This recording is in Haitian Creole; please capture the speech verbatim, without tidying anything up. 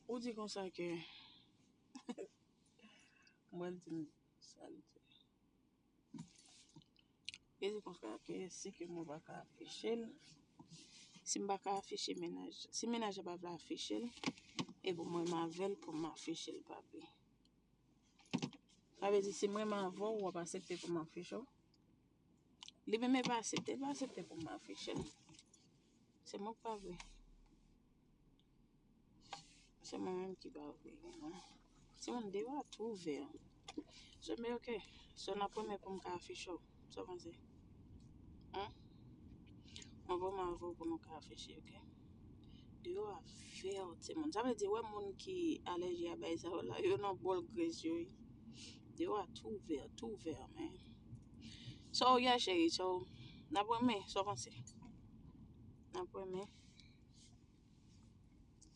Ou di konsa ke mwen di sa l di. Li di konsa ke si ke mwen pa ka afiche l, si m pa ka afiche mennaj, si mennaj la pa vle afiche l, e pou mwen m avè l pou m afiche l, papi. Sa vle di si mwen m avè w, w ap aksepte pou m afiche w. Li menm e pa aksepte, li pa aksepte pou m afiche l. Se mwen k pa vle. Se mwen menm ki pa vle. Timoun, deyò a tou ouvè. So, men ok. So, n ap renmen pou m ka afiche w. Sa w panse? Hein? Mwen vrèman avè w pou nou ka afiche, ok? Deyò a ouvè, timoun. Sa vle di, wè, moun ki alèji a bagay sa yo la, yo nan bòl grès yo, wi. Deyò a tou ouvè, tou ouvè, men. So, yeah, cheri, so, n ap renmen, sa w panse? N ap renmen.